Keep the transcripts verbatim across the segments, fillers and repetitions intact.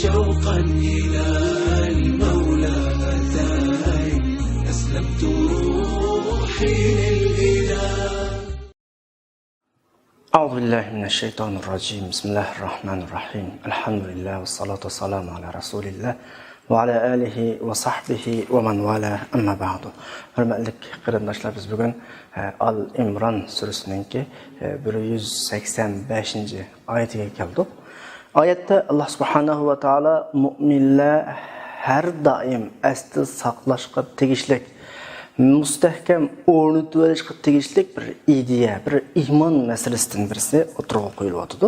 شوقا إلى المولى أتاي، أسلمت روحي للإله. أعوذ بالله من الشيطان الرجيم. بسم الله الرحمن الرحيم. الحمد لله والصلاة والسلام على رسول الله وعلى آله وصحبه ومن والاه. أما بعد. ھۆرمەتلىك قېرىنداشلار، بىز بۈگۈن ئال ئىمران سۈرىسىنىڭكى بىر يۈز سەكسەن بەشىنچى ئايىتىگە كەلدۇق. ئايەتتە ئاللا سۇبھانەھۇ ۋە تائالا مۇئمىنلەر ھەر دائىم ئەستە ساقلاشقا تېگىشلىك، مۇستەھكەم ئورنىتىۋېلىشقا تېگىشلىك بىر ئىدىيە، بىر ئىمان مەسىلىسىدىن بىرسى ئوتتۇرىغا قويۇلۇۋاتىدۇ.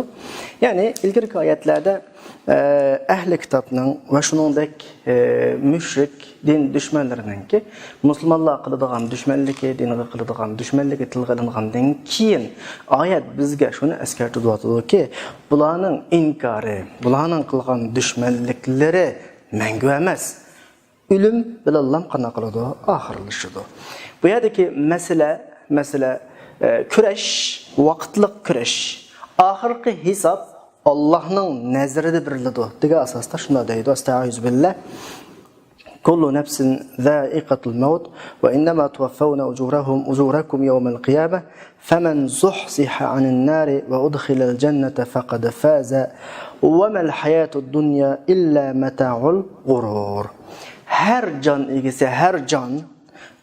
يەنى ئىلگىرىكى ئايەتلەردە ئەھلى كىتابنىڭ ۋە شۇنىڭدەك مۇشرىك دىن دۈشمەنلىرىنىڭكى مۇسۇلمانلارغا قىلىدىغان دۈشمەنلىكى، دىنغا قىلىدىغان دۈشمەنلىكى تىلغا ئېلىنغاندىن كېيىن، ئايەت بىزگە شۇنى ئەسكەرتىۋاتىدۇكى، بۇلارنىڭ ئىنكارى، بۇلارنىڭ قىلغان دۈشمەنلىكلىرى مەڭگۈ ئەمەس. ئۆلۈم بىلەنلا قانداق قىلىدۇ؟ ئاخىرلىشىدۇ. بۇ يەردىكى مەسىلە، مەسىلە، ئە، كۈرەش، ۋاقىتلىق كۈرەش. ئاخىرقى ھېساب ئاللاھنىڭ نەزىرىدە بېرىلىدۇ دېگەن ئاساستا شۇنداق دەيدۇ. ئەستەئىزۇبىللا. كل نفس ذائقة الموت وإنما توفون أجورهم أجوركم يوم القيامة فمن زحزح عن النار وأدخل الجنة فقد فاز وما الحياة الدنيا إلا متاع الغرور. ھەر جان ئىگىسى، ھەر جان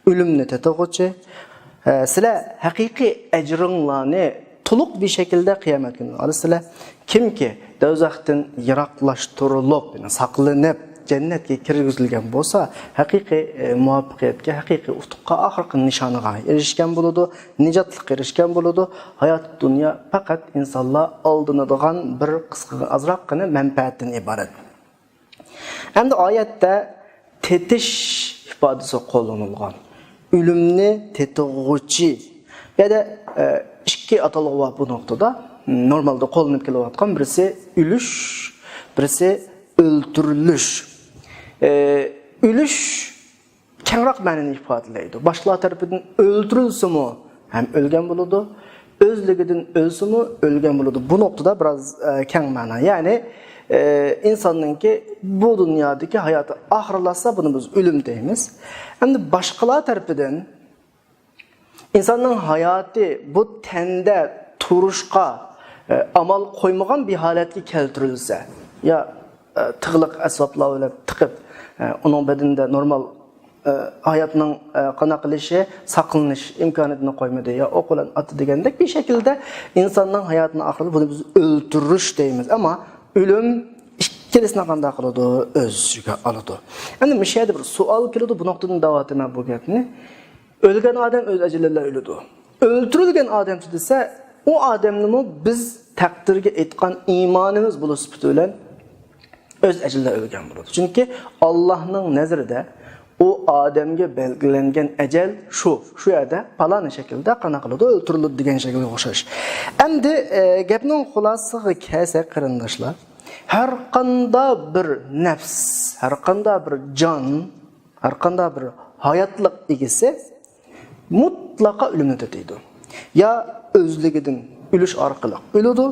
ئۆلۈمنى تېتىغۇچى. ئە، سىلەر ھەقىقىي ئەجرىڭلارنى تولۇق بىر شەكىلدە قىيامەت كۈنى ئالىسىلەر. كىمكى دوزاختىن يىراقلاشتۇرۇلۇپ، يەنى ساقلىنىپ، جەننەتكە كىرگۈزۈلگەن بولسا، ھەقىقىي، ئە، مۇۋەپپەقىيەتكە، ھەقىقىي ئۇتۇققا، ئاخىرقى نىشانىغا ئېرىشكەن بولىدۇ، نىجاتلىققا ئېرىشكەن بولىدۇ. ھايات دۇنيا پەقەت ئىنسانلار ئالدىنىدىغان بىر قىسقا، ئازراققىنا مەنپەئەتتىن ئىبارەت. ئەمدى ئايەتتە تېتىش ئىپادىسى قوللىنىلغان. ئۆلۈمنى تېتىغۇچى. بۇ يەردە، ئە، ئىككى ئاتالغۇ بار بۇ نۇقتىدا. نورمالدا قوللىنىپ كېلىۋاتقان بىرسى ئۆلۈش، بىرسى ئۆلتۈرۈلۈش. ئە، ئۆلۈش كەڭرەك مەنىنى ئىپادىلەيدۇ. باشقىلار تەرىپىدىن ئۆلتۈرۈلسىمۇ ھەم ئۆلگەن بولىدۇ، ئۆزلۈكىدىن ئۆلسىمۇ ئۆلگەن بولىدۇ. بۇ نۇقتىدا بىراز، ئە، كەڭ مەنا. يەنى، ئە، ئىنساننىڭكى بۇ دۇنيادىكى ھاياتى ئاخىرلاشسا، بۇنى بىز ئۆلۈم دەيمىز. ئەمدى باشقىلار تەرىپىدىن ئىنساننىڭ ھاياتى بۇ تەندە تۇرۇشقا، ئە، ئامال قويمىغان بىر ھالەتكە كەلتۈرۈلسە، يا، ئە، تىغلىق ئەسۋابلار بىلەن تىقىپ، ئە، ئۇنىڭ بەدىنىدە نورمال، ئە، ھاياتنىڭ، ئە، قانداق قىلىشى، ساقلىنىش ئىمكانىيىتىنى قويمىدى، يا ئوق بىلەن ئاتتى دېگەندەك بىر شەكىلدە ئىنساننىڭ ھاياتىنىڭ ئاخىرىدا بۇنى بىز ئۆلتۈرۈش دەيمىز. ئەمما ئۆلۈم ئىككىلىسىنى قانداق قىلىدۇ؟ ئۆز ئىچىگە ئالىدۇ. ئەمدى مۇشۇ يەردە بىر سوئال كېلىدۇ، بۇ نۇقتىدىن دەۋاتىمەن بۇ گەپنى. ئۆلگەن ئادەم ئۆز ئەجىلى بىلەن ئۆلىدۇ. ئۆلتۈرۈلگەن ئادەمچى دېسە، ئۇ ئادەمنىمۇ بىز تەقدىرگە ئېيتقان ئىمانىمىز بولۇش سۈپىتى بىلەن ئۆز ئەجىلى بىلەن ئۆلگەن بولىدۇ. چۈنكى ئاللاھنىڭ نەزىرىدە ئۇ ئادەمگە بەلگىلەنگەن ئەجەل شۇ، شۇ يەردە پالان شەكىلدە قانداق قىلىدۇ، ئۆلتۈرۈلىدۇ دېگەن شەكىلگە ئوخشاش. ئەمدى، ئە، گەپنىڭ خۇلاسىسىغا كەلسەك، قېرىنداشلار، ھەر قانداق بىر نەپس، ھەر قانداق بىر جان، ھەر قانداق بىر ھاياتلىق ئىگىسى مۇتلەقا ئۆلۈمنى تېتىيدۇ. يا ئۆزلۈكىدىن ئۆلۈش ئارقىلىق ئۆلىدۇ،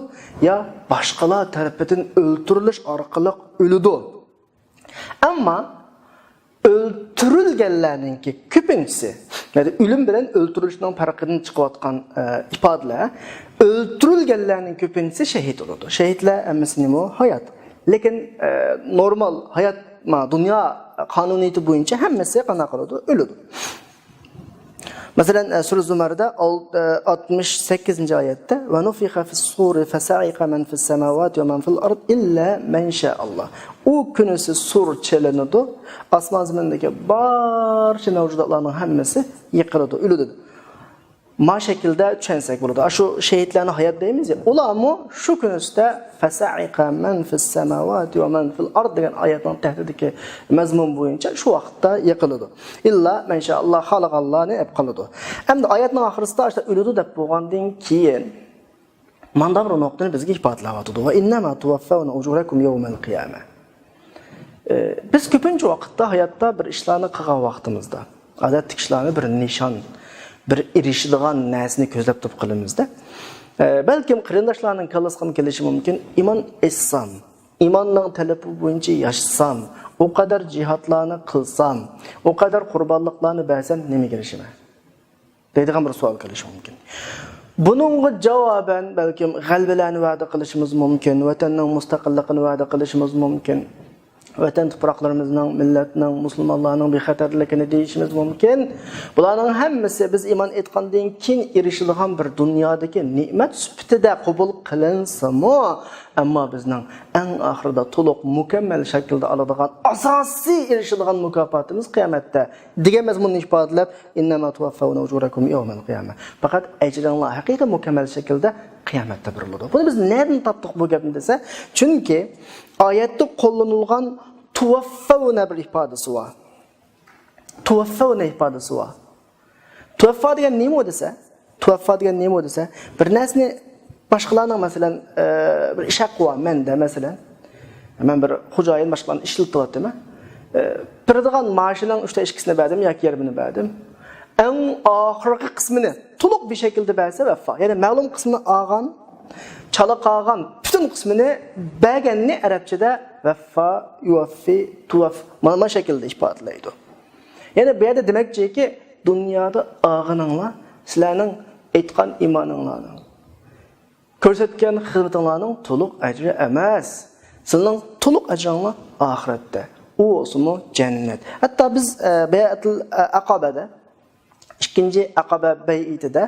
يا باشقىلار تەرىپىدىن ئۆلتۈرۈلۈش ئارقىلىق ئۆلىدۇ. ئەمما ئۆلتۈرۈلگەنلەرنىڭكى كۆپىنچىسى، يەنى ئۆلۈم بىلەن ئۆلتۈرۈلۈشنىڭ پەرقىدىن چىقىۋاتقان، ئە، ئىپادىلەر، ئۆلتۈرۈلگەنلەرنىڭ كۆپىنچىسى شېھىت بولىدۇ. شېھىتلەر ھەممىسى نېمە؟ ھايات. لېكىن، ئە، نورمال ھايات، ما، دۇنيا قانۇنىيىتى بويىچە ھەممىسى قانداق قىلىدۇ؟ ئۆلىدۇ. مەسىلەن، ئە، سۈرە زۇمەردە ئال-، ئە، ئاتمىش سەككىزىنچى ئايەتتە، ونفخ في الصور فصعق من في السماوات ومن في الأرض إلا من شاء الله. ئۇ كۈنىسى سۇر چېلىنىدۇ، ئاسمان زېمىندىكى بارچە مەۋجۇداتلارنىڭ ھەممىسى يىقىلىدۇ، ئۆلىدۇ. ما شەكىلدە چۈشەنسەك بولىدۇ. ئاشۇ شېھىتلەرنى ھايات دەيمىز يا، ئۇلارمۇ شۇ كۈنىسىدە فصعق من في السماوات ومن في الأرض دېگەن ئايەتنىڭ تەھتىدىكى مەزمۇن بويىچە شۇ ۋاقىتتا يىقىلىدۇ. ئىللا مەن شائاللا، خالىغانلارنى ئەپ قالىدۇ. ئەمدى ئايەتنىڭ ئاخىرىسىدا ئاشۇ ئۆلىدۇ دەپ بولغاندىن كېيىن، ماندا بىر نۇقتىنى بىزگە ئىپادىلەۋاتىدۇ. وإنما توفون أجوركم يوم القيامة. ئى، بىز كۆپىنچە ۋاقىتتا ھاياتتا بىر ئىشلارنى قىلغان ۋاقتىمىزدا، ئادەتتىكى ئىشلارنى بىر نىشان، بىر ئېرىشىدىغان نەرسىنى كۆزلەپ تۇرۇپ قىلىمىزدە. ئى، بەلكىم قېرىنداشلارنىڭ كاللىسىغىمۇ كېلىشى مۇمكىن، ئىمان ئېيتسام، ئىماننىڭ تەلىپى بويىچە ياشىسام، ئۇ قەدەر جىھادلارنى قىلسام، ئۇ قەدەر قۇربانلىقلارنى بەرسەم نېمىگە ئېرىشىمەن؟ دەيدىغان بىر سوئال كېلىشى مۇمكىن. بۇنىڭغا جاۋابەن بەلكىم غەلىبىلەرنى ۋەدە قىلىشىمىز مۇمكىن، ۋەتەننىڭ مۇستەقىللىقىنى ۋەدە قىلىشىمىز مۇمكىن، ۋەتەن تۇپراقلىرىمىزنىڭ، مىللەتنىڭ، مۇسۇلمانلارنىڭ بىخەتەرلىكىنى دېيىشىمىز مۇمكىن. بۇلارنىڭ ھەممىسى بىز ئىمان ئېيتقاندىن كېيىن ئېرىشىدىغان بىر دۇنيادىكى نېمەت سۈپىتىدە قوبۇل قىلىنسىمۇ، ئەمما بىزنىڭ ئەڭ ئاخىرىدا تولۇق مۇكەممەل شەكىلدە ئالىدىغان ئاساسىي ئېرىشىدىغان مۇكاپاتىمىز قىيامەتتە دېگەن مەزمۇننى ئىپادىلەپ، «ئىننەما تۇۋەففەۋنە ئۇجۇرەكۇم يەۋمەل قىيامە.» پەقەت ئەجرىڭلار ھەقىقىي مۇكەممەل شەكىلدە قىيامەتتە بېرىلىدۇ. بۇنى بىز نەدىن تاپتۇق بۇ گەپنى دېسە، چۈنكى ئايەتتە قوللىنىلغان «تۇۋەففەۋنە» بىر ئىپادىسى بار. «تۇۋەففەۋنە» ئىپادىسى بار. «تۇۋەففا» دېگەن نېمە ئۇ دېسە، «تۇۋەففا» دېگەن نېمە ئۇ دېسە، بىر نەرسىنى باشقىلارنىڭ، مەسىلەن، ئە، بىر ئىش ھەققى بار مەندە، مەسىلەن، مەن بىر خوجايىن باشقىلارنى ئىشلىتىۋاتىمەن. ئە، بېرىدىغان مائاشىنىڭ ئۈچتە ئىككىسىنى بەردىم ياكى يېرىمىنى بەردىم. ئەڭ ئاخىرقى قىسمىنى تولۇق بىر شەكىلدە بەرسە ۋەففا. يەنى مەلۇم قىسمىنى ئالغان، چالا قالغان پۈتۈن قىسمىنى بەرگەننى ئەرەبچىدە ۋەففا، يۇۋەففى، تۇۋەف، مانا، مانا شەكىلدە ئىپادىلەيدۇ. يەنى بۇ يەردە دېمەكچىكى، دۇنيادا ئالغىنىڭلار سىلەرنىڭ ئېيتقان ئىمانىڭلارنىڭ، كۆرسەتكەن خىزمىتىڭلارنىڭ تولۇق ئەجرى ئەمەس. سىلىنىڭ تولۇق ئەجرىڭلار ئاخىرەتتە. ئۇ بولسىمۇ جەننەت. ھەتتا بىز، ئە، بەيئەتۇل، ئە، ئەقابەدە، ئىككىنچى ئەقابە بەيئىتىدە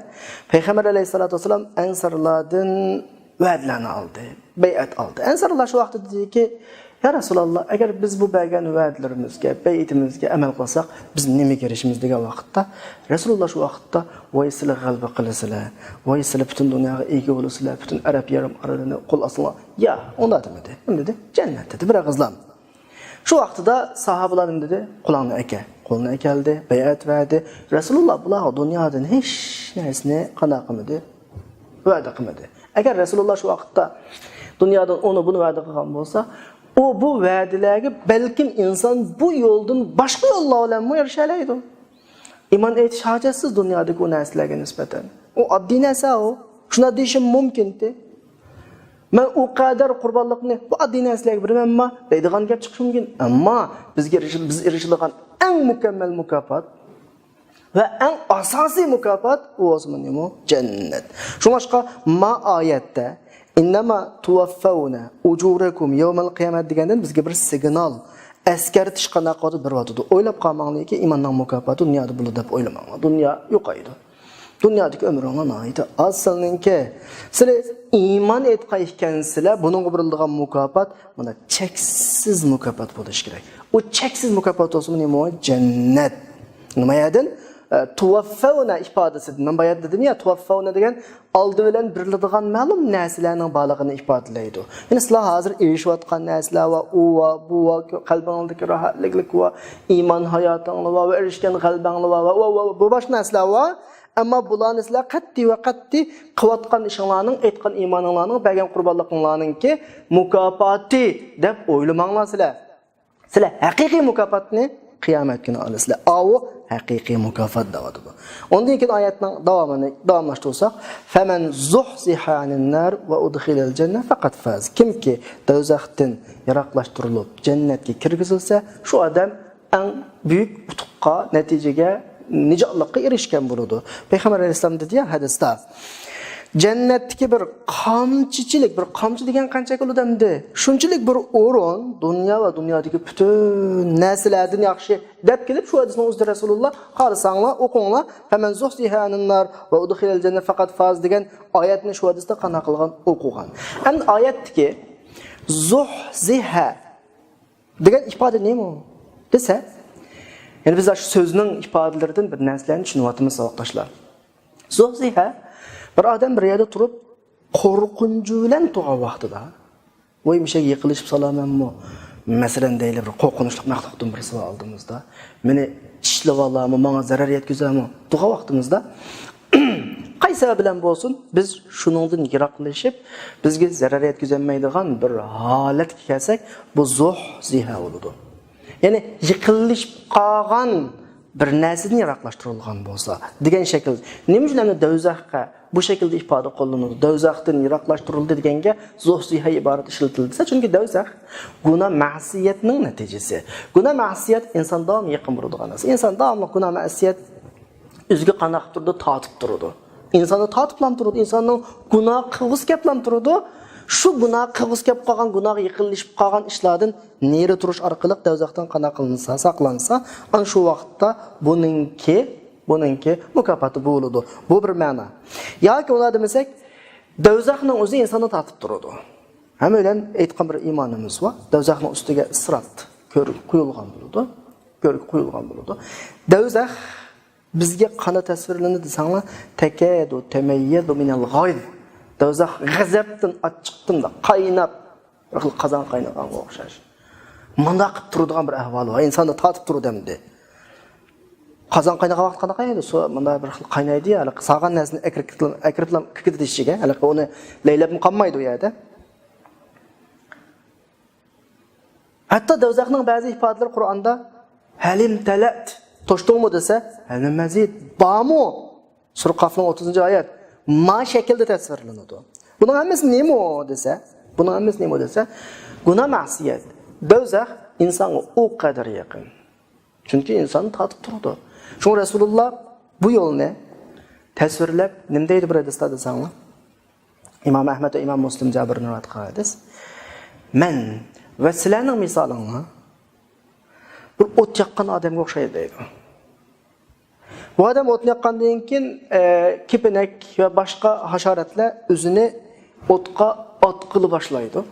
پەيغەمبەر ئەلەيھىسسالاتۇ ۋەسسالام ئەنسارلاردىن ۋەدىلەرنى ئالدى، بەيئەت ئالدى. ئەنسارلار شۇ ۋاقىتتا دېدىكى، «يا رەسۇلاللا، ئەگەر بىز بۇ بەرگەن ۋەدىلىرىمىزگە، بەيئىتىمىزگە ئەمەل قىلساق، بىز نېمىگە ئېرىشىمىز؟» دېگەن ۋاقىتتا، رەسۇلاللا شۇ ۋاقىتتا، «ۋاي، سىلەر غەلىبە قىلىسىلەر، ۋاي، سىلەر پۈتۈن دۇنياغا ئىگە بولىسىلەر، پۈتۈن ئەرەب يېرىم ئارىلىنى قول ئاستىڭلار.» «يا، ئۇنداق دېمىدى. نېمە دېدى؟» «جەننەت» دېدى بىر ئېغىزلا. شۇ ۋاقتىدا ساھابىلار نېمە دېدى؟ «قولۇڭنى ئەكە.» قولىنى ئەكەلدى، بەيئەت بەردى. رەسۇلۇللا بۇلارغا دۇنيادىن ھېچ نەرسىنى قانداق قىلمىدى؟ ۋەدە قىلمىدى. ئەگەر رەسۇلۇللا شۇ ۋاقىتتا دۇنيادىن ئۇنى بۇنى ۋەدە قىلغان بولسا، ئۇ بۇ ۋەدىلەرگە بەلكىم ئىنسان بۇ يولدىن باشقا يوللار بىلەنمۇ ئېرىشەلەيدۇ. ئىمان ئېيتىش ھاجەتسىز دۇنيادىكى ئۇ نەرسىلەرگە نىسبەتەن. ئۇ ئاددىي نەرسە ئۇ. شۇنداق دېيىشىم مۇمكىنتى. مەن ئۇ قەدەر قۇربانلىقنى، بۇ ئاددىي نەرسىلەرگە بېرىمەنما دەيدىغان گەپ چىقىشى مۇمكىن. ئەمما بىزگە ئېرىشىل-، بىز ئېرىشىدىغان ئەڭ مۇكەممەل مۇكاپات ۋە ئەڭ ئاساسىي مۇكاپات ئۇ بولسىمۇ نېمە؟ جەننەت. شۇڭلاشقا ما ئايەتتە «ئىننەما تۇۋەففەۋنە ئۇجۇرەكۇم يەۋمەل قىيامە» دېگەندىن بىزگە بىر سىگنال، ئەسكەرتىش قانداق قىلىۋاتىدۇ؟ بىر ۋاقىتتا ئويلاپ قالماڭلاركى، ئىماننىڭ مۇكاپاتى دۇنيادا بولىدۇ دەپ ئويلىماڭلار. دۇنيا يوقايدۇ. دۇنيادىكى ئۆمرۈڭلار ناھايىتى ئاز سىلىنىڭكى. سىلى ئىمان ئېيتقان ئىكەنسىلەر، بۇنىڭغا بېرىلىدىغان مۇكاپات مانا چەكسىز مۇكاپات بولۇشى كېرەك. ئۇ چەكسىز مۇكاپات بولسىمۇ نېمە ئۇ؟ جەننەت. نېمە يەردىن؟ ئە، تۇۋەففەۋنە ئىپادىسىدىن. مەن بايا دېدىم يا، تۇۋەففەۋنە دېگەن ئالدى بىلەن بېرىلىدىغان مەلۇم نەرسىلەرنىڭ بارلىقىنى ئىپادىلەيدۇ. يەنى سىلەر ھازىر ئېرىشىۋاتقان نەرسىلەر ۋە ئۇ ۋە بۇ ۋە قەلبىڭلىدىكى راھەتلىكلىك ۋە ئىمان ھاياتىڭلار ۋە ئېرىشكەن غەلىبەڭلار ۋە، ۋە، ۋە، ۋە بۇ باشقا نەرسىلەر ۋە ئەمما بۇلارنى سىلەر قەتئىي ۋە قەتئىي قىلىۋاتقان ئىشىڭلارنىڭ، ئېيتقان ئىمانىڭلارنىڭ، بەرگەن قۇربانلىقىڭلارنىڭكى مۇكاپاتى دەپ ئويلىماڭلار سىلەر. سىلەر ھەقىقىي مۇكاپاتنى قىيامەت كۈنى ئالىسىلەر. ئاۋۇ ھەقىقىي مۇكاپات دەۋاتىدۇ. ئۇندىن كېيىن ئايەتنىڭ داۋامىنى داۋاملاشتۇرساق، «فەمەن زۇھزىھە ئەنىن نار ۋە ئۇدخىلەل جەننە فەقەد فاز.» كىمكى دوزاختىن يىراقلاشتۇرۇلۇپ، جەننەتكە كىرگۈزۈلسە، شۇ ئادەم ئەڭ بۈيۈك ئۇتۇققا، نەتىجىگە، نىجاتلىققا ئېرىشكەن بولىدۇ. پەيغەمبەر ئەلەيھىسسالام دېدى يا ھەدىستە، جەننەتتىكى بىر قامچىچىلىك، بىر قامچا دېگەن قانچىلىك بولىدۇ ئەمدى؟ شۇنچىلىك بىر ئورۇن، دۇنيا ۋە دۇنيادىكى پۈتۈن نەرسىلەردىن ياخشى دەپ كېلىپ، شۇ ھەدىسنىڭ ئۆزىدە رەسۇلۇللا، قارىساڭلار، ئوقۇڭلار، «فەمەن زۇھزىھە ئەنىن نار ۋە ئۇدخىلەل جەننە فەقەد فاز» دېگەن ئايەتنى شۇ ھەدىستە قانداق قىلغان ئوقۇغان. ئەمدى ئايەتتىكى زۇھزىھە دېگەن ئىپادە نېمە دېسە، يەنى بىز شۇ سۆزنىڭ ئىپادىلىرىدىن بىر نەرسىلەرنى چۈشىنىۋاتىمىز، ساۋاقداشلار. زۇھزىھە، بىر ئادەم بىر يەردە تۇرۇپ، قورقۇنچى بىلەن تۇرغان ۋاقتىدا، ۋاي، مۇشەگە يېقىنلىشىپ سالامەنمۇ؟ مەسىلەن، دەيلى، بىر قورقۇنچلۇق مەخلۇقتىن بىرسى بار ئالدىمىزدا. مېنى چىشلىۋالارمۇ، ماڭا زەرەر يەتكۈزەرمۇ؟ تۇرغان ۋاقتىمىزدا، قايسى سەۋەب بىلەن بولسۇن، بىز شۇنىڭدىن يىراقلىشىپ، بىزگە زەرەر يەتكۈزەلمەيدىغان بىر ھالەتكە كەلسەك، بۇ زۇھزىھە بولىدۇ. يەنى يېقىنلىشىپ قالغان بىر نەرسىدىن يىراقلاشتۇرۇلغان بولسا دېگەن شەكىل. نېمە ئۈچۈن ئەمدى دەۋزەخكە بۇ شەكىلدە ئىپادە قوللىنىدۇ؟ دەۋزەختىن يىراقلاشتۇرۇلدى دېگەنگە زۇھزىھە ئىبارىتى ئىشلىتىلدى دېسە، چۈنكى دەۋزەخ گۇناھ مەسىيەتنىڭ نەتىجىسى. گۇناھ مەسىيەت ئىنسان داۋاملىق يېقىن بۇرىدىغان نەرسە. ئىنسان داۋاملىق گۇناھ مەسىيەت ئۆزىگە قانداق قىلىپ تۇرىدۇ؟ تارتىپ تۇرىدۇ. ئىنساننى تارتىپلام تۇرىدۇ. ئىنساننىڭ گۇناھ قىلغۇسى كەپلام تۇرىدۇ. شۇ گۇناھ قىلغۇسى كەپ قالغان، گۇناھقا يېقىنلىشىپ قالغان ئىشلاردىن نېرى تۇرۇش ئارقىلىق دەۋزەختىن قانداق قىلىنسا، ساقلانسا، ئەنە شۇ ۋاقىتتا بۇنىڭكى، بۇنىڭكى مۇكاپاتى بولىدۇ. بۇ بىر مەنا. ياكى ئۇنداق دېمىسەك، دەۋزەخنىڭ ئۆزى ئىنساننى تارتىپ تۇرىدۇ. ھەممە بىلەن ئېيتقان بىر ئىمانىمىز بار. دەۋزەخنىڭ ئۈستىگە سىرات كۆرگە قويۇلغان بولىدۇ. كۆرگە قويۇلغان بولىدۇ. دەۋزەخ بىزگە قانداق تەسۋىرلىنىدۇ دېسەڭلار، تەكەدۇ تەمەييەزۇ مىنەل غايز. دەۋزەخ غەزەپتىن، ئاچچىقتىن قايناپ، بىر خىل قازان قاينىغانغا ئوخشاش. مۇنداق قىلىپ تۇرىدىغان بىر ئەھۋال بار. ئىنساننى تارتىپ تۇرىدۇ ئەمدى. قازان قاينىغان ۋاقىت قانداق قاينايدۇ؟ سۇ مۇنداق بىر خىل قاينايدۇ يا، ھېلىقى سالغان نەرسىنى ئەكىرىپ، ئەكىرىپلا كىرگۈزىدۇ ئىچىگە. ھېلىقى ئۇنى لەيلەپمۇ قالمايدۇ ئۇ يەردە. ھەتتا دەۋزەخنىڭ بەزى ئىپادىلىرى قۇرئاندا، ھەلىم تەلەت، توشتۇڭمۇ دېسە، ھەلىم مەزىد، بارمۇ؟ سۈرە قافنىڭ ئوتتۇزىنچى ئايەت. ما شەكىلدە تەسۋىرلىنىدۇ. بۇنىڭ ھەممىسى نېمە دېسە، بۇنىڭ ھەممىسى نېمە دېسە، گۇناھ مەسىيەت، دەۋزەخ ئىنسانغا ئۇ قەدەر يېقىن. چۈنكى ئىنساننى تارتىپ تۇرىدۇ. شۇڭا رەسۇلۇللا بۇ يولنى تەسۋىرلەپ نېمە دەيدۇ بىر ھەدىستە دېسەڭلار؟ ئىمام ئەھمەد ۋە ئىمام مۇسلىم جابىردىن رىۋايەت قىلغان ھەدىس. مەن ۋە سىلەرنىڭ مىسالىڭلار بىر ئوت ياققان ئادەمگە ئوخشايدۇ دەيدۇ. بۇ ئادەم ئوتنى ياققاندىن كېيىن، ئە، كېپىنەك ۋە باشقا ھاشاراتلار ئۆزىنى ئوتقا ئاتقىلى باشلايدۇ.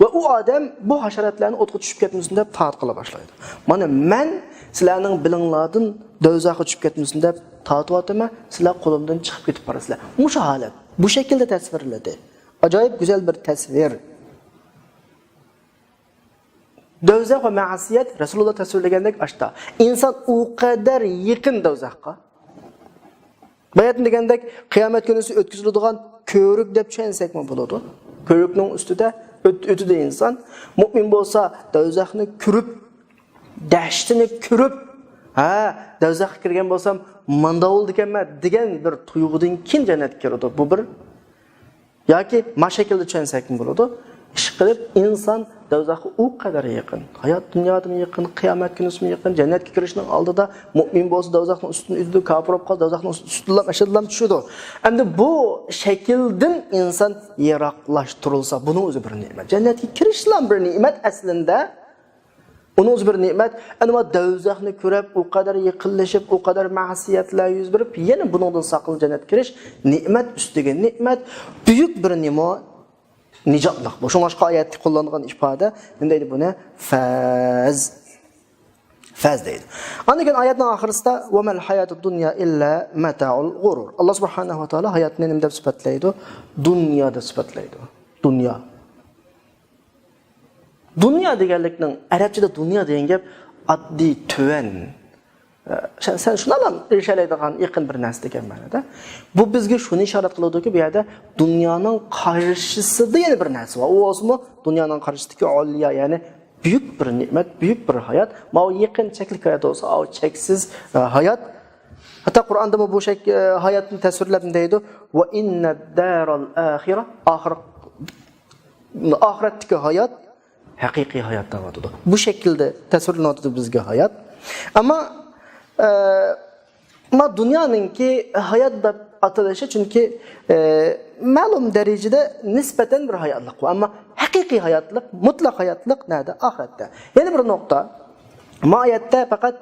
ۋە ئۇ ئادەم بۇ ھاشاراتلارنى ئوتقا چۈشۈپ كەتمىسۇن دەپ تارتقىلى باشلايدۇ. مانا مەن سىلەرنىڭ بېلىڭلاردىن دەۋزەخكە چۈشۈپ كەتمىسۇن دەپ تارتىۋاتىمەن، سىلەر قولۇمدىن چىقىپ كېتىپ بارىسىلەر. مۇشۇ ھالەت، بۇ شەكىلدە تەسۋىرلىدى. ئاجايىپ گۈزەل بىر تەسۋىر. دەۋزەخ ۋە مەسىيەت رەسۇلۇللا تەسۋىرلىگەندەك ئاشتا. ئىنسان ئۇ قەدەر يېقىن دەۋزەخقا. باياتىن دېگەندەك، قىيامەت كۈنىسى ئۆتكۈزۈلىدىغان كۆۋرۈك دەپ چۈشەنسەكمۇ بولىدۇ. كۆۋرۈكنىڭ ئۈستىدە ئۆت-، ئۆتىدۇ ئىنسان. مۇئمىن بولسا دەۋزەخنى كۆرۈپ، دەھشىتىنى كۆرۈپ، ھە، دەۋزەخكە كىرگەن بولسام مانداق بولىدىكەنمەن دېگەن بىر تۇيغۇدىن كېيىن جەننەتكە كىرىدۇ. بۇ بىر ياكى ما شەكىلدە چۈشەنسەكمۇ بولىدۇ. ئىشقىلىپ، ئىنسان دەۋزەخكە ئۇ قەدەر يېقىن. ھايات دۇنيادىمۇ يېقىن، قىيامەت كۈنىسىمۇ يېقىن. جەننەتكە كىرىشنىڭ ئالدىدا مۇئمىن بولسا دەۋزەخنىڭ ئۈستىدىن ئۆتىدۇ، كاپىر بولۇپ قالسا دەۋزەخنىڭ ئۈستىدىنلا ئاشىدىلا چۈشىدۇ. ئەمدى بۇ شەكىلدىن ئىنسان يىراقلاشتۇرۇلسا، بۇنىڭ ئۆزى بىر نېمەت. جەننەتكە كىرىشلا بىر نېمەت ئەسلىندە. ئۇنىڭ ئۆزى بىر نېمەت. ئەمما دەۋزەخنى كۆرۈپ، ئۇ قەدەر يېقىنلىشىپ، ئۇ قەدەر مەسىيەتلەر يۈز بېرىپ، يەنە بۇنىڭدىن ساقلىنىپ جەننەتكە كىرىش نېمەت ئۈستىگە نېمەت، بۈيۈك بىر نېمە، نىجاتلىق بۇ. شۇڭلاشقا ئايەتتە قوللانغان ئىپادە نېمە دەيدۇ بۇنى؟ فەز. فەز دەيدۇ. ئاندىن كېيىن ئايەتنىڭ ئاخىرىسىدا، «ۋە مەل ھاياتۇد دۇنيا ئىللا مەتائۇل غۇرۇر.» ئاللا سۇبھانەھۇ ۋە تائالا ھاياتنى نېمە دەپ سۈپەتلەيدۇ؟ دۇنيا دەپ سۈپەتلەيدۇ. دۇنيا. دۇنيا دېگەنلىكنىڭ، ئەرەبچىدە دۇنيا دېگەن گەپ ئاددىي، تۆۋەن، ئە، سەن، سەن شۇنداقلا ئېرىشەلەيدىغان يېقىن بىر نەرسە دېگەن مەنىدە. بۇ بىزگە شۇنى ئىشارەت قىلىدۇكى، بۇ يەردە دۇنيانىڭ قارشىسىدا يەنە بىر نەرسە بار. ئۇ بولسىمۇ دۇنيانىڭ قارشىسىدىكى ئالىيا، يەنى بۈيۈك بىر نېمەت، بۈيۈك بىر ھايات. ماۋۇ يېقىن چەكلىك ھايات بولسا، ئاۋۇ چەكسىز، ئە، ھايات. ھەتتا قۇرئاندىمۇ بۇ شەك-، ئە، ھاياتنى تەسۋىرلەپ دەيدۇ، «ۋە ئىننەد دارەل ئاخىرە»، ئاخىر ئاخىرەتتىكى ھايات ھەقىقىي ھايات دەۋاتىدۇ. بۇ شەكىلدە تەسۋىرلىنىۋاتىدۇ بىزگە ھايات. ئەمما، ئە، ئەمما دۇنيانىڭكى ھايات دەپ ئاتىلىشى، چۈنكى، ئە، مەلۇم دەرىجىدە نىسبەتەن بىر ھاياتلىق بۇ. ئەمما ھەقىقىي ھاياتلىق، مۇتلەق ھاياتلىق نەدە؟ ئاخىرەتتە. يەنە بىر نۇقتا، ما ئايەتتە پەقەت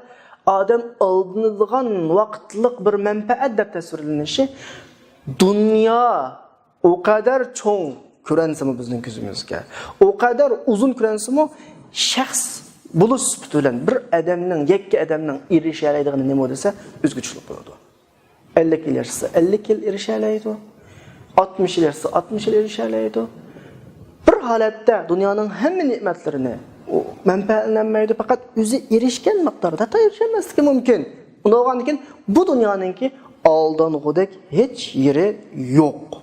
ئادەم ئالدىنىدىغان ۋاقىتلىق بىر مەنپەئەت دەپ تەسۋىرلىنىشى، دۇنيا ئۇ قەدەر چوڭ كۆرۈنسىمۇ بىزنىڭ كۆزىمىزگە، ئۇ قەدەر ئۇزۇن كۆرۈنسىمۇ، شەخس بولۇش سۈپىتى بىلەن بىر ئادەمنىڭ، يەككە ئادەمنىڭ ئېرىشەلەيدىغىنى نېمە دېسە، ئۆزگىچىلىك بولىدۇ. ئەللىك يىل ياشىسا، ئەللىك يىل ئېرىشەلەيدۇ. ئاتمىش يىل ياشىسا، ئاتمىش يىل ئېرىشەلەيدۇ. بىر ھالەتتە دۇنيانىڭ ھەممە نېمەتلىرىنى ئۇ مەنپەئەتلەنمەيدۇ، پەقەت ئۆزى ئېرىشكەن مىقداردا، ھەتتا ئېرىشەلمەسلىكى مۇمكىن. ئۇنداق بولغاندىن كېيىن بۇ دۇنيانىڭكى ئالدانغۇدەك ھېچ يېرى يوق.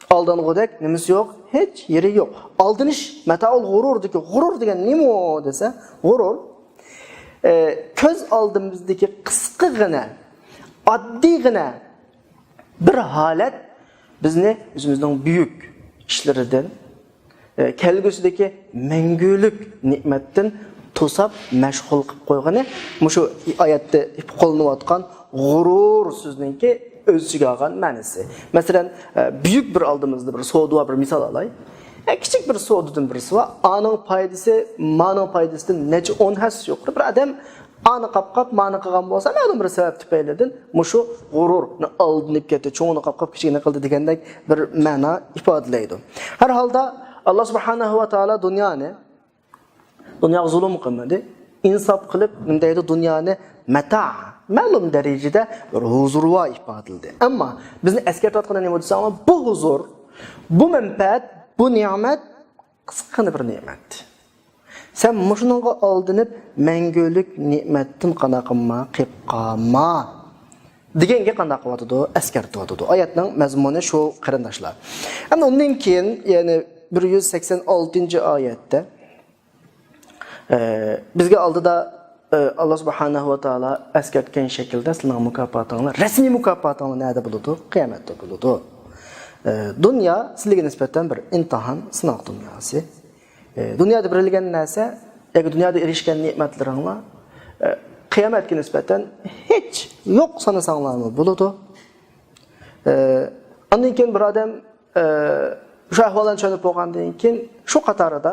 ئالدانغۇدەك نېمىسى يوق؟ ھېچ يېرى يوق. ئالدىنىش، مەتائۇل غۇرۇردىكى غۇرۇر دېگەن نېمە دېسە، غۇرۇر ئە، كۆز ئالدىمىزدىكى قىسقىغىنە، ئاددىيغىنە بىر ھالەت بىزنى ئۆزىمىزنىڭ بۈيۈك ئىشلىرىدىن، ئە، كەلگۈسىدىكى مەڭگۈلۈك نېمەتتىن توساپ مەشغۇل قىلىپ قويغىنى مۇشۇ ئايەتتە قوللىنىۋاتقان غۇرۇر سۆزنىڭكى ئۆز ئىچىگە ئالغان مەنىسى. مەسىلەن، ئە، بۈيۈك بىر ئالدىمىزدا بىر سودا بار، بىر مىسال ئالاي. ئە، كىچىك بىر سودىدىن بىرسى بار. ئانىڭ پايدىسى مانىڭ پايدىسىدىن نەچچە ئون ھەسسە يۇقىرى. بىر ئادەم ئانى قاپقاپ، مانى قىلغان بولسا، مەلۇم بىر سەۋەب تۈپەيلىدىن مۇشۇ غۇرۇرنى ئالدىنىپ كەتتى، چوڭىنى قاپقاپ، كىچىكىنى قىلدى دېگەندەك بىر مەنا ئىپادىلەيدۇ. ھەر ھالدا، ئاللا سۇبھانەھۇ ۋە تائالا دۇنيانى، دۇنياغا زۇلۇم قىلمىدى. ئىنساپ قىلىپ، نېمە دەيدۇ، دۇنيانى مەتا، مەلۇم دەرىجىدە بىر ھۇزۇرۋار ئىپادىلىدى. ئەمما بىزنى ئەسكەرتىۋاتقىنى نېمە دېسەڭلار، بۇ ھۇزۇر، بۇ مەنپەئەت، بۇ نېمەت قىسقىغىنە بىر نېمەت. سەن مۇشۇنىڭغا ئالدىنىپ، مەڭگۈلۈك نېمەتتىن قانداق قىلما، قېلىپ قالما، دېگەنگە قانداق قىلىۋاتىدۇ؟ ئەسكەرتىۋاتىدۇ. ئايەتنىڭ مەزمۇنى شۇ، قېرىنداشلار. ئەمدى ئۇندىن كېيىن، يەنى بىر يۈز سەكسەن ئالتىنچى ئايەتتە، ئە، بىزگە ئالدىدا، ئە، ئاللا سۇبھانەھۇ ۋە تائالا ئەسكەرتكەن شەكىلدە سىلىنىڭ مۇكاپاتىڭلار، رەسمىي مۇكاپاتىڭلار نەدە بولىدۇ؟ قىيامەتتە بولىدۇ. ئە، دۇنيا سىلىگە نىسبەتەن بىر ئىمتىھان، سىناق دۇنياسى. ئە، دۇنيادا بېرىلگەن نەرسە ياكى دۇنيادا ئېرىشكەن نېمەتلىرىڭلار، ئە، قىيامەتكە نىسبەتەن ھېچ يوق سانىساڭلارمۇ بولىدۇ. ئە، ئاندىن كېيىن بىر ئادەم، ئە، شۇ ئەھۋاللارنى چۈشەنىپ بولغاندىن كېيىن، شۇ قاتارىدا،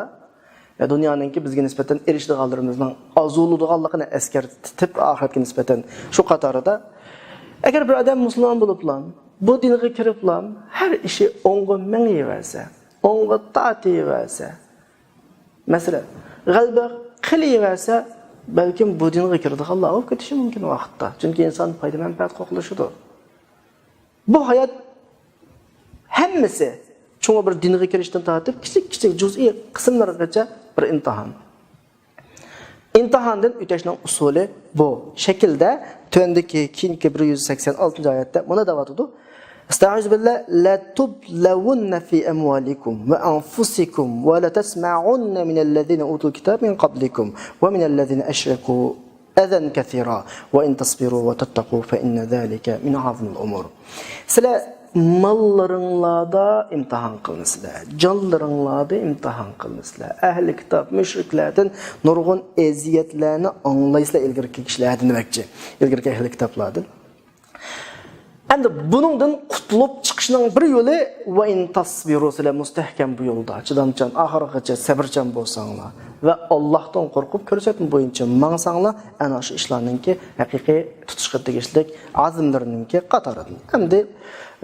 ئە، دۇنيانىڭكى بىزگە نىسبەتەن ئېرىشىدىغانلىرىمىزنىڭ ئازۇلىدىغانلىقىنى ئەسكەرتىپ، ئاخىرەتكە نىسبەتەن شۇ قاتارىدا، ئەگەر بىر ئادەم مۇسۇلمان بولۇپلا، بۇ دىنغا كىرىپلا، ھەر ئىشى ئوڭغا مېڭىۋەرسە، ئوڭغا تارتىۋەرسە، مەسىلەن، غەلىبە قىلىۋەرسە، بەلكىم بۇ دىنغا كىرىدىغانلار بولۇپ كېتىشى مۇمكىن ۋاقىتتا. چۈنكى ئىنسان پايدا-مەنپەئەت قوغلىشىدۇ. بۇ ھايات ھەممىسى، چوڭ بىر دىنغا كىرىشتىن تارتىپ، كىچىك-كىچىك جۇزئىي قىسىملىرىغىچە بىر ئىمتىھان. ئىمتىھاندىن ئۆتۈشنىڭ ئۇسۇلى بۇ شەكىلدە، تۆۋەندىكى كېيىنكى بىر يۈز سەكسەن ئالتىنچى ئايەتتە مۇنى دەۋاتىدۇ: ئەستەئىزۇ بىللا، لەتۇبلەۋۇننە فى ئەمۋالىكۇم ۋە ئەنفۇسىكۇم ۋە لەتەسمەئۇننە مىنەللەزىنە ئۇتۇل كىتابە مىن قەبلىكۇم ۋە مىنەللەزىنە ئەشرەكۇ ئەزەن كەسىرا ۋە ئىن تەسبىرۇ ۋە تەتتەقۇ فە ئىننە زالىكە مىن ئەزمىل ئۇمۇر. سىلەر ماللىرىڭلاردا ئىمتىھان قىلىنىسىلەر، جانلىرىڭلاردا ئىمتىھان قىلىنىسىلەر. ئەھلى كىتاب، مۇشرىكلاردىن نۇرغۇن ئەزىيەتلەرنى ئاڭلايسىلەر، ئىلگىرىكى كىشىلەردىن دېمەكچى، ئىلگىرىكى ئەھلى كىتابلاردىن. ئەمدى بۇنىڭدىن قۇتۇلۇپ چىقىشنىڭ بىر يولى، ۋە ئىن تەسبىرۇ، سىلەر مۇستەھكەم بۇ يولدا، چىدامچان، ئاخىرغىچە سەۋرچان بولساڭلار ۋە ئاللاھتىن قورقۇپ، كۆرسەتمە بويىچە ماڭساڭلار، ئەنە شۇ ئىشلارنىڭكى ھەقىقىي تۇتۇشقا تېگىشلىك ئازىملىرىنىڭكى قاتارىدىن. ئەمدى،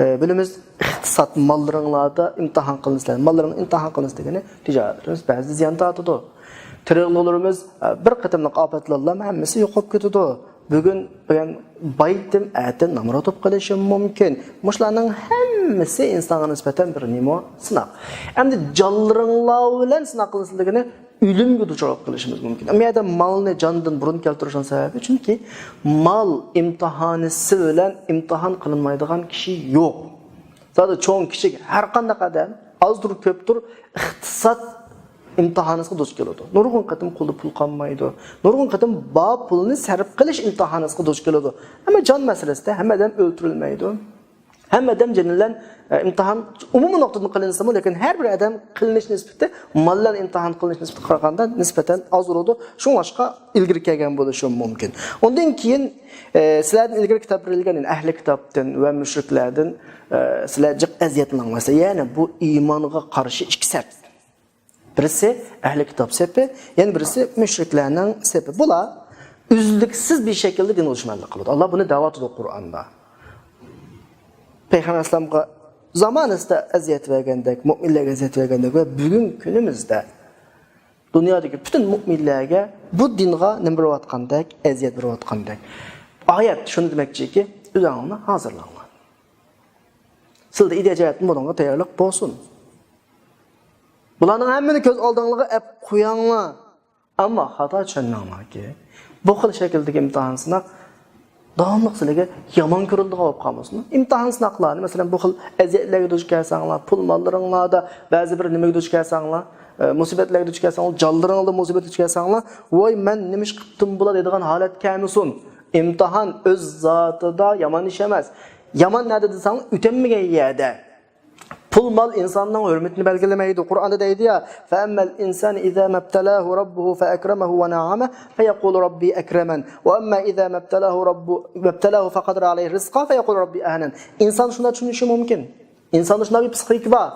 ئە، بىلىمىز، ئىقتىساد، ماللىرىڭلاردا ئىمتىھان قىلىنىسىلەر. ماللىرىڭ ئىمتىھان قىلىنىسى دېگىنى تىجارەتلىرىمىز بەزىدە زىيان تارتىدۇ. تېرىلغۇلىرىمىز، ئە، بىر قېتىملىق ئاپەتلەرلا ھەممىسى يوقاپ كېتىدۇ. بۈگۈن بىلەن بايتىم، ئەتە نامرات بولۇپ قېلىشى مۇمكىن. مۇشۇلارنىڭ ھەممىسى ئىنسانغا نىسبەتەن بىر نېمە؟ سىناق. ئەمدى جانلىرىڭلار بىلەن سىناق قىلىنسا دېگىنى ئۆلۈمگە دۇچ بولۇپ قېلىشىمىز مۇمكىن. ئەمما يەردە مالنى جاندىن بۇرۇن كەلتۈرۈشنىڭ سەۋەبى، چۈنكى مال ئىمتىھانىسى بىلەن ئىمتىھان قىلىنمايدىغان كىشى يوق. زادى چوڭ، كىچىك، ھەر قانداق ئادەم، ئازدۇر، كۆپتۇر، ئىقتىساد ئىمتىھانىسىغا دۇچ كېلىدۇ. نۇرغۇن قېتىم قولدا پۇل قالمايدۇ. نۇرغۇن قېتىم بار پۇلنى سەرپ قىلىش ئىمتىھانىسىغا دۇچ كېلىدۇ. ئەمما جان مەسىلىسىدە ھەممە ئادەم ئۆلتۈرۈلمەيدۇ. ھەممە ئادەم جېنى بىلەن، ئە، ئىمتىھان ئومۇمىي نۇقتىدىن قىلىنسىمۇ، لېكىن ھەر بىر ئادەم قىلىنىش نىسبىتى مال بىلەن ئىمتىھان قىلىنىش نىسبىتىگە قارىغاندا نىسبەتەن ئاز بولىدۇ. شۇڭلاشقا ئىلگىرى كەلگەن بولۇشى مۇمكىن. ئۇندىن كېيىن، ئە، سىلەردىن ئىلگىرى كىتاب بېرىلگەن، يەنى ئەھلى كىتابتىن ۋە مۇشرىكلاردىن، ئە، سىلەر جىق ئەزىيەتلىنىڭلار. يەنى بۇ ئىمانغا قارشى ئىككى سەپ. بىرسى ئەھلى كىتاب سېپى، يەنە بىرسى مۇشرىكلارنىڭ سېپى. بۇلار ئۈزلۈكسىز بىر شەكىلدە دىنغا دۈشمەنلىك قىلىدۇ. ئاللا بۇنى دەۋاتىدۇ قۇرئاندا. پەيغەمبەر ئەلەيھىسسالامغا زامانىسىدا ئەزىيەت بەرگەندەك، مۇئمىنلەرگە ئەزىيەت بەرگەندەك ۋە بۈگۈنكى كۈنىمىزدە دۇنيادىكى پۈتۈن مۇئمىنلەرگە بۇ دىنغا نېمە بېرىۋاتقاندەك، ئەزىيەت بېرىۋاتقاندەك. ئايەت شۇنى دېمەكچىكى، ئۆزۈڭلارنى ھازىرلاڭلار. سىلەردە ئىدىيە جەھەتتىن بۇنىڭغا تەييارلىق بولسۇن. بۇلارنىڭ ھەممىنى كۆز ئالدىڭلارغا ئەپ قوياڭلار. ئەمما خاتا چۈشەنمەڭلاركى، بۇ خىل شەكىلدىكى ئىمتىھان سىناق داۋاملىق سىلەرگە يامان كۆرۈلىدىغان بولۇپ قالمىسۇن. ئىمتىھان سىناقلارنى، مەسىلەن، بۇ خىل ئەزىيەتلەرگە دۇچ كەلسەڭلار، پۇل ماللىرىڭلاردا بەزى بىر نېمىگە دۇچ كەلسەڭلار، ئە، مۇسىبەتلەرگە دۇچ كەلسەڭلار، جانلىرىڭلاردا مۇسىبەتكە دۇچ كەلسەڭلار، ۋاي، مەن نېمە ئىش قىپتىم بۇلا دەيدىغان ھالەت كەلمىسۇن. ئىمتىھان ئۆز زاتىدا يامان ئىش ئەمەس. يامان نەدە دېسەڭلار، ئۆتەلمىگەن يەردە. پۇل، مال ئىنساننىڭ ھۆرمىتىنى بەلگىلىمەيدۇ. قۇرئاندا دەيدۇ يا، فَأَمَّا الْإِنسَانُ إِذَا مَا ابْتَلَاهُ رَبُّهُ فَأَكْرَمَهُ وَنَعَّمَهُ فَيَقُولُ رَبِّي أَكْرَمَنِ وَأَمَّا إِذَا مَا ابْتَلَاهُ رَبُّ، مَا ابْتَلَاهُ فَقَدَرَ عَلَيْهِ رِزْقَهُ فَيَقُولُ رَبِّي أَهَانَنِ. ئىنسان شۇنداق چۈشىنىشى مۇمكىن. ئىنساندا شۇنداق بىر پسىخىكا بار.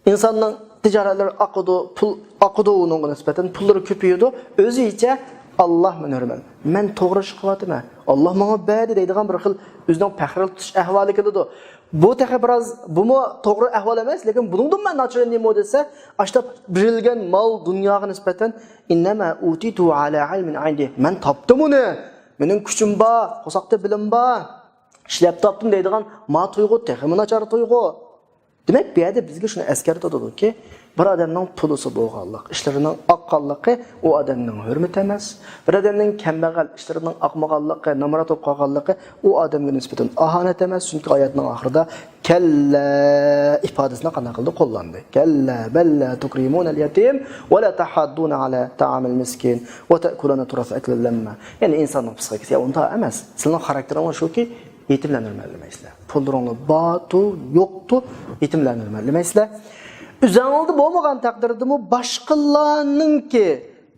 ئىنساننىڭ تىجارەتلىرى ئاقىدۇ، پۇل ئاقىدۇ ئۇنىڭغا نىسبەتەن، پۇللىرى كۆپىيىدۇ. ئۆزىچە، «ئاللا مېنى ھۆرمەت، مەن توغرا ئىش قىلىۋاتىمەن، ئاللا ماڭا بەردى» دەيدىغان بىر خىل ئۆزىنىڭ پەخىرلىنىش ئەھۋالى كېلىدۇ. بۇ تېخى بىراز، بۇمۇ توغرا ئەھۋال ئەمەس، لېكىن بۇنىڭدىن مەن ناچار نېمە دېسە، ئاشتا بېرىلگەن مال دۇنياغا نىسبەتەن، «إِنَّمَا أُوتِيتُهُ عَلَىٰ عِلْمٍ عِندِي، مەن تاپتىم ئۇنى، مېنىڭ كۈچۈم بار، قورساقتا بىلىم بار، ئىشلەپ تاپتىم» دەيدىغان ما تۇيغۇ تېخىمۇ ناچار تۇيغۇ. دېمەك، بۇ يەردە بىزگە شۇنى ئەسكەرتىۋاتىدۇكى، بىر ئادەمنىڭ پۇلىسى بولغانلىق، ئىشلىرىنىڭ ئاققانلىقى ئۇ ئادەمنىڭ ھۆرمىتى ئەمەس. بىر ئادەمنىڭ كەمبەغەل، ئىشلىرىنىڭ ئاقمىغانلىقى، نامرات بولۇپ قالغانلىقى ئۇ ئادەمگە نىسبەتەن ئاھانەت ئەمەس. چۈنكى ئايەتنىڭ ئاخىرىدا «كَلَّا» ئىپادىسىنى قانداق قىلدى؟ قوللاندى. «كَلَّا بَل لَّا تُكْرِمُونَ الْيَتِيمَ وَلَا تَحَاضُّونَ عَلَىٰ طَعَامِ الْمِسْكِينِ وَتَأْكُلُونَ التُّرَاثَ أَكْلًا لَمًّا». يەنى ئىنساننىڭ پسىخىكىسى، يا ئۇنداق ئەمەس. سىلەرنىڭ خاراكتېرىڭلار شۇكى، يېتىملەرنى ھۆرمەتلىمەيسىلەر. پۇللىرىڭلار بارتۇ، يوقتۇ، يېتىملەرنى ھۆرمەتلىمەيسىلەر. ئۆزۈڭلاردا بولمىغان تەقدىردىمۇ باشقىلارنىڭكى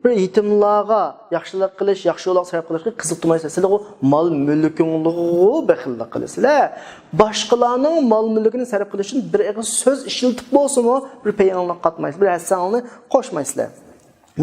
بىر يېتىملارغا ياخشىلىق قىلىش، ياخشى يولغا سەرپ قىلىشقا قىزىقتۇرمايسىلەر. سىلەرغۇ مال مۈلكۈڭلارغۇ بېخىللىق قىلىسىلەر. باشقىلارنىڭ مال مۈلكىنى سەرپ قىلىش ئۈچۈن بىر ئېغىز سۆز ئىشلىتىپ بولسىمۇ بىر پېيىڭلارنى قاتمايسىلەر، بىر ھەسسەڭلارنى قوشمايسىلەر.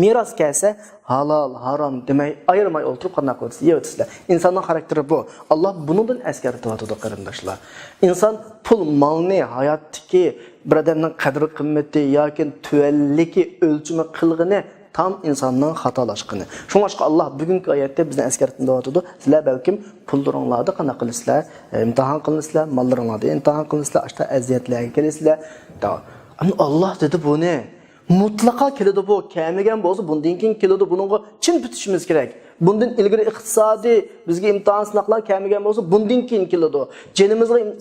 مىراس كەلسە، ھالال، ھارام دېمەي، ئايرىماي ئولتۇرۇپ قانداق قىلىسىلەر؟ يەۋېتىسىلەر. ئىنساننىڭ خاراكتېرى بۇ. ئاللا بۇنىڭدىن ئەسكەرتىۋاتىدۇ، قېرىنداشلار. ئىنسان پۇل، مالنى، ھاياتتىكى بىر ئادەمنىڭ قەدىر-قىممىتى ياكى تۆۋەنلىكى ئۆلچىمى قىلغىنى تام ئىنساننىڭ خاتالاشقىنى. شۇڭلاشقا ئاللا بۈگۈنكى ئايەتتە بىزنى ئەسكەرتىۋاتىدۇ. سىلەر بەلكىم پۇللىرىڭلاردا قانداق قىلىسىلەر؟ ئىمتىھان قىلىنىسىلەر، ماللىرىڭلاردا ئىمتىھان قىلىنىسىلەر، ئاشتا ئەزىيەتلەرگە كېلىسىلەر. ئەمما ئاللا دېدى بۇنى. مۇتلەقا كېلىدۇ بۇ. كەلمىگەن بولسا، بۇندىن كېيىن كېلىدۇ. بۇنىڭغا چىڭ پۈتۈشىمىز كېرەك. بۇندىن ئىلگىرى ئىقتىسادىي بىزگە ئىمتىھان، سىناقلار كەلمىگەن بولسا، بۇندىن كېيىن كېلىدۇ. جېنىمىزغا ئىم-،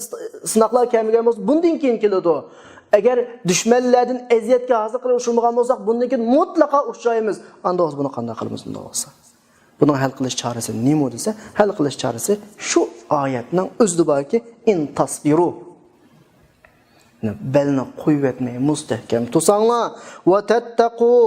سىناقلار كەلمىگەن بولسا، بۇندىن كېيىن كېلىدۇ. ئەگەر دۈشمەنلەردىن ئەزىيەتكە ھازىر قېلىپ ئۇچرىمىغان بولساق، بۇندىن كېيىن مۇتلەقا ئۇچرايمىز. ئاندا بولسا بۇنى قانداق قىلىمىز ئۇنداق بولسا؟ بۇنىڭ ھەل قىلىش چارىسى نېمە دېسە، ھەل قىلىش چارىسى شۇ ئايەتنىڭ ئۆزىدە باركى، «إِن تَصْبِرُوا». بەلنى قويۇۋەتمەي، مۇستەھكەم تۇرساڭلار، «وَتَتَّقُوا»،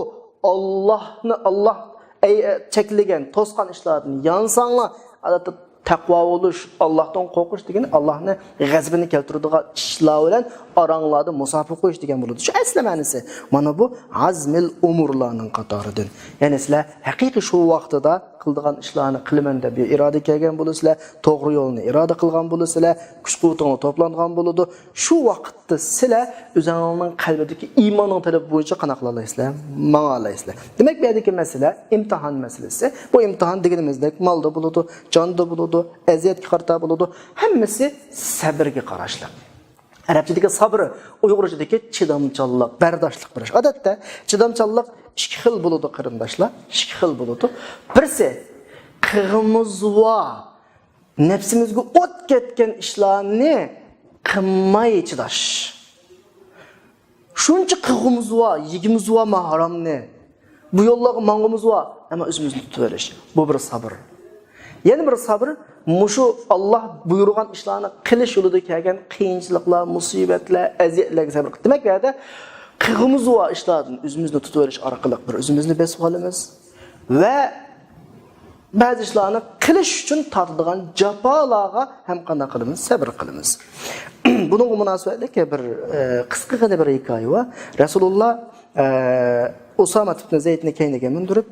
ئاللاھنى، ئاللاھ ئەي-، چەكلىگەن، توسقان ئىشلاردىن يانساڭلار، ئادەتتە تەقۋا بولۇش، ئاللاھتىن قورقۇش دېگىنى ئاللاھنى غەزىپىنى كەلتۈرىدىغان ئىشلار بىلەن ئاراڭلاردا مۇساپە قويۇش دېگەن بولىدۇ. شۇ ئەسلى مەنىسى. مانا بۇ ئەزمىل ئۇمۇرلارنىڭ قاتارىدىن. يەنى سىلەر ھەقىقىي شۇ ۋاقتىدا قىلىدىغان ئىشلارنى قىلىمەن دەپ بىر ئىرادە كەلگەن بولىسىلەر، توغرا يولنى ئىرادە قىلغان بولىسىلەر، كۈچ-قۇۋۋىتىڭلار توپلانغان بولىدۇ. شۇ ۋاقىتتا سىلەر ئۆزۈڭلارنىڭ قەلبىدىكى ئىماننىڭ تەلىپى بويىچە قانداق قىلالايسىلەر؟ ماڭالايسىلەر. دېمەك، بۇ يەردىكى مەسىلە ئىمتىھان مەسىلىسى. بۇ ئىمتىھان دېگىنىمىزدەك مالدا بولىدۇ، جاندا بولىدۇ، ئەزىيەتكە قارىتا بولىدۇ. ھەممىسى سەبرگە قاراشلىق. ئەرەبچىدىكى سابىر، ئۇيغۇرچىدىكى چىدامچانلىق، بەرداشلىق بېرىش. ئادەتتە چىدامچانلىق ئىككى خىل بولىدۇ، قېرىنداشلار. ئىككى خىل بولىدۇ. بىرسى، قىغىمىزۋا، نەپسىمىزگە ئوت كەتكەن ئىشلارنى قىلماي چىداش. شۇنچە قىغۇمىزۋا، يېگۈمىزۋا ما ھارامنى، بۇ يوللارغا ماڭغۇمىزۋا، ئەمما ئۆزىمىزنى تۇتۇۋېلىش. بۇ بىر سابىر. يەنە بىر سابىر، مۇشۇ ئاللا بۇيرۇغان ئىشلارنى قىلىش يولىدا كەلگەن قىيىنچىلىقلار، مۇسىبەتلەر، ئەزىيەتلەرگە سەبرى. دېمەك، بۇ يەردە قىغۇمىزۋا ئىشلاردىن ئۆزىمىزنى تۇتۇۋېلىش ئارقىلىق بىر ئۆزىمىزنى بېسىۋالىمىز ۋە بەزى ئىشلارنى قىلىش ئۈچۈن تارتىدىغان جاپالارغا ھەم قانداق قىلىمىز؟ سەبر قىلىمىز. بۇنىڭغا مۇناسىۋەتلىك بىر، ئە، قىسقىغىنە بىر ھېكايە بار. رەسۇلۇللا، ئە، ئۇسامە ئىبنى زەيدنى كەينىگە مىندۈرۈپ،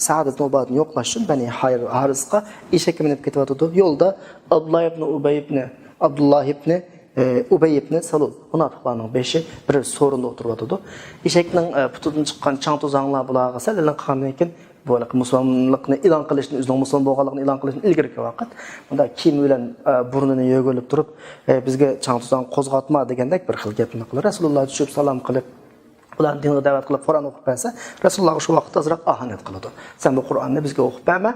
سەئد ئىبنى ئۇبادىنى يوقلاش ئۈچۈن بەنى ھارىسقا ئېشەككە مىنىپ كېتىۋاتىدۇ. يولدا ئابدۇللا ئىبنى ئۇبەي ئىبنى، ئابدۇللا ئىبنى، ئە، ئۇبەي ئىبنى سەلۇل، مۇناپىقلارنىڭ بېشى، بىر سورۇندا ئولتۇرۇۋاتىدۇ. ئېشەكنىڭ، ئە، پۇتىدىن چىققان چاڭ-توزاڭلار بۇلارغا سەل ئېلىڭ قىلغاندىن كېيىن، بۇ ھېلىقى مۇسۇلمانلىقنى ئېلان قىلىشتىن، ئۆزىنىڭ مۇسۇلمان بولغانلىقىنى ئېلان قىلىشتىن ئىلگىرىكى ۋاقىت، بۇنداق كىيىمى بىلەن، ئە، بۇرنىنى يۆگىلىپ تۇرۇپ، ئە، «بىزگە چاڭ-توزاڭ قوزغاتما» دېگەندەك بىر خىل گەپنى قىلىدۇ. رەسۇلۇللا چۈشۈپ سالام قىلىپ، بۇلارنى دىنغا دەۋەت قىلىپ، قۇرئان ئوقۇپ بەرسە، رەسۇلۇللاغا شۇ ۋاقىتتا ئازراق ئاھانەت قىلىدۇ. «سەن بۇ قۇرئاننى بىزگە ئوقۇپ بەرمە،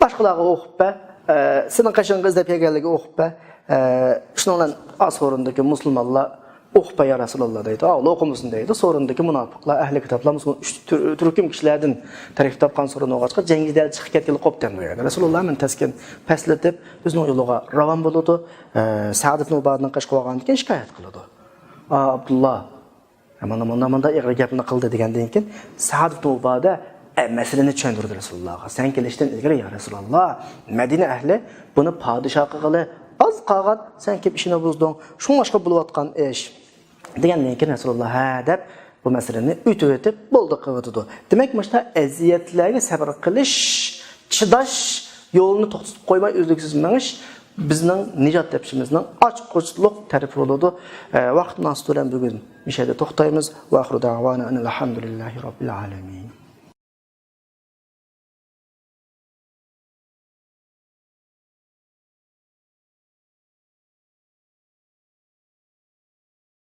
باشقىلارغا ئوقۇپ بەر، ئە، سېنىڭ قېشىڭغا ئىزدەپ كەلگەنلەرگە ئوقۇپ بەر.» ئە، شۇنىڭ بىلەن ئاز ئورۇندىكى مۇسۇلمانلار ئوقۇپ بەر يا رەسۇلاللا دەيدۇ. ئاۋۇلا ئوقۇمىسۇن دەيدۇ. سورۇندىكى مۇناپىقلار، ئەھلى كىتابلار مۇشۇ ئۈچ تۈر-، تۈركۈم كىشىلەردىن تەركىب تاپقان سورۇن بولغاچقا، جەڭگى دەل چىقىپ كەتكىلى قوپتى ئەمدى ئۇ يەردە. رەسۇلاللا ھەممىنى تەسكىن پەسلىتىپ، ئۆزىنىڭ يولىغا راۋان بولىدۇ. ئە، سەئد ئىبن ئۇبادىنىڭ قېشىغا بارغاندىن كېيىن شىكايەت قىلىدۇ. ئا، ئابدۇللا، مانا مۇنداق، مۇنداق ئېغىر گەپنى قىلدى دېگەندىن كېيىن، سەئد ئىبن ئۇبادە، ئە، مەسىلىنى چۈشەندۈردى رەسۇلۇللاغا. سەن كېلىشتىن ئىلگىرى، يا رەسۇلاللا، مەدىنە ئەھلى بۇنى پادىشاھ قىلغىلى ئاز قالغان، سەن كېلىپ ئىشىنى بۇزدۇڭ، شۇڭلاشقا بولۇۋاتقان ئىش. دېگەندىن كېيىن رەسۇلۇللا ھە دەپ بۇ مەسىلىنى ئۆتۈۋېتىپ بولدى قىلىۋېتىدۇ. دېمەك، مۇشۇنداق ئەزىيەتلەرگە سەۋر قىلىش، چىداش يولىنى توختىتىپ قويماي ئۈزلۈكسىز مېڭىش بىزنىڭ نىجات تېپىشىمىزنىڭ ئاچقۇچلۇق تەرىپى بولىدۇ. ئە، ۋاقىت مۇناسىۋىتى بىلەن بۈگۈن مۇشۇ يەردە توختايمىز. ۋە ئاخىرۇ دەۋانا ئەنىل ھەمدۇلىللاھى رەببىل ئالەمىن.